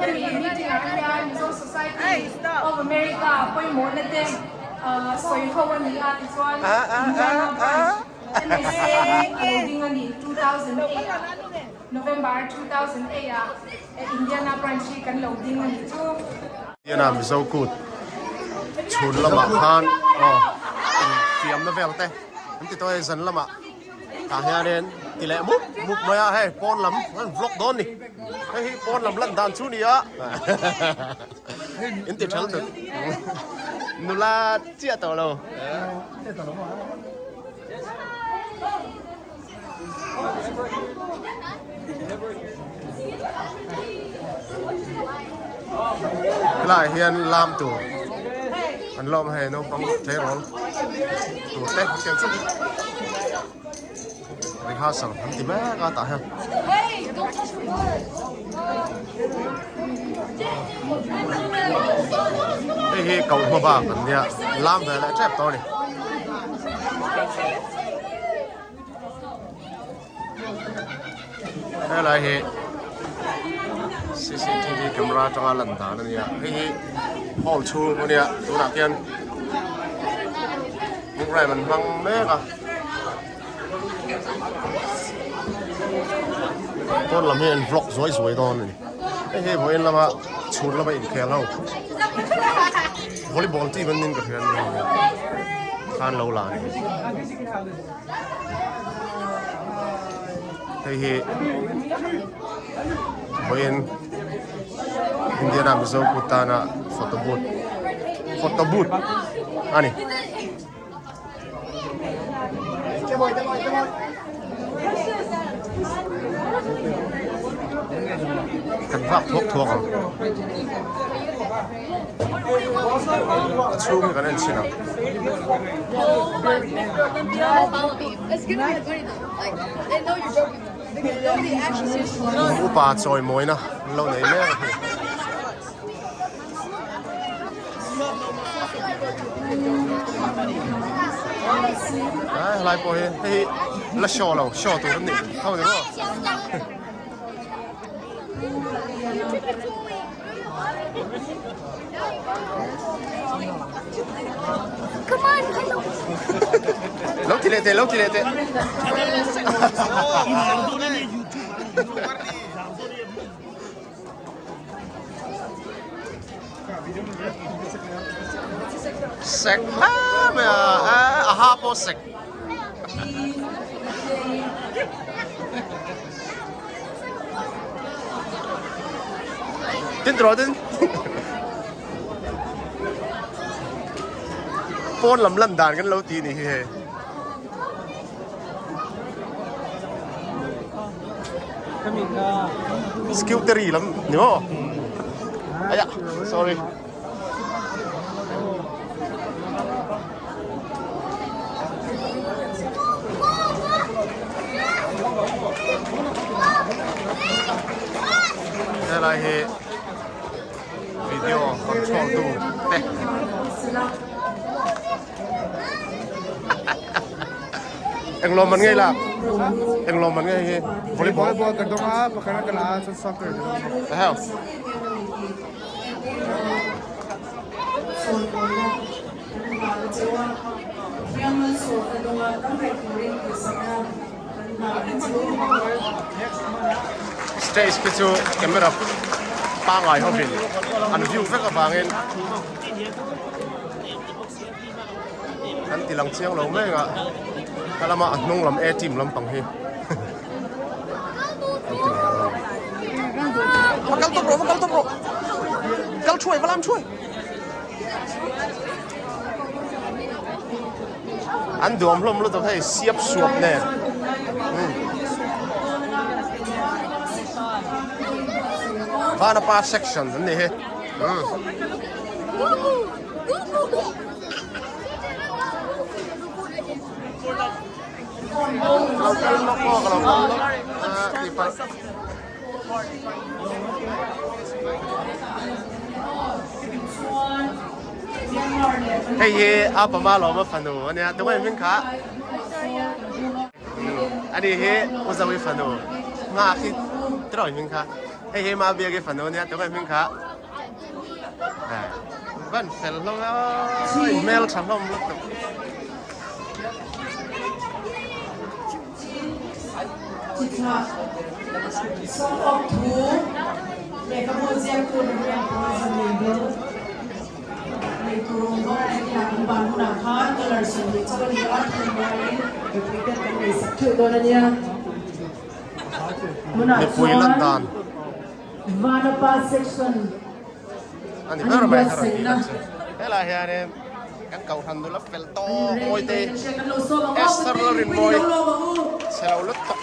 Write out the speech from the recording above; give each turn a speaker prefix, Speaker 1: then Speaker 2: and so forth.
Speaker 1: Hemi meeting ah hian Mizo Society of America pawimawhna te sawi ho a ni a, tichuan Indiana Branch MSA a lo ding a ni 2008 ah, November 2008 ah Indiana Branch hi kan lo ding a ni chu.
Speaker 2: Indiana Mizo Kut chhun lamah khan aw infiamna vel te an ti tawh a zan lamah Tah hianin ti leh mup mup mai a, hei pawn lam an vlog dawn ni. Hei hi pawn lam lan dan chu ni a. In ti thal tut. Nula chiah tawh lo. Helaiah hian lam tur an lawm a hei naupang tleirawl tur te hetiang chu rehearsal an ti mek a tah hian. Hei hi koh hma bak an nia lam ve leh tep tawh a ni. Helai hi CCTV camera atanga lan dan a nia hei hi hall chhung a nia tunah khian program an hmang mek a pawn lam hi an vlog zuai zuai dawn a ni hei hi vawiin lama chhun lama inkhel ho volleyball team an nin ka hria a ni khan lo la a ni. Hei hi vawiin Indiana Mizo kut tana photo booth photo booth a ni. Kan vak thuak thuak ang. A chhung hi kan en chhin ang. Upa chawi mawina an lo nei mek a ni. Ai helai pawh hi hei hi la show lo show tur an nih ho ni maw. Lo ti leh teh, lo ti leh teh. Sek hle mai a, a ha pawh sek. Tin tawh tin. Pawn lam lan dan kan lo ti ni hi hei. Scootery lam ni maw? Aya, sorry. Helai hi video control tu te Englo man ngei la Englo man ngei hi volleyball
Speaker 3: Volleyball ka dawng a pakhat a ka la a chuan soccer ka dawng bawk.
Speaker 2: Hell. Stage khi chu camera pangai hovin an view vek avangin an ti lang chiang lo mek a a lama a hnung lam A team lampang hi an ti lang lo. Va kal tawp rawh va kal tawp rawh kal thuai va lam thuai. An duam hlawm lutuk hei siap suap nen Vanapa section an ni hi Lo kal lawk aw ka lo kal lawk tihpalh. Hei hi Apama lawma fanu a nia, tunge hming kha? Ani hi U Zoe fanu, nghak hi tiraw hming kha? Hei hi ma biak i fanu ania tunge hming kha. Van fel hlawm a, hmel tha hlawm lutuk. Mipui lan dan a ni ber mai ka rawn tih tak chu. Helai hianin kan kohhran nula fel tawk mawi te Esther Lalrinmawii chhe lo lutuk.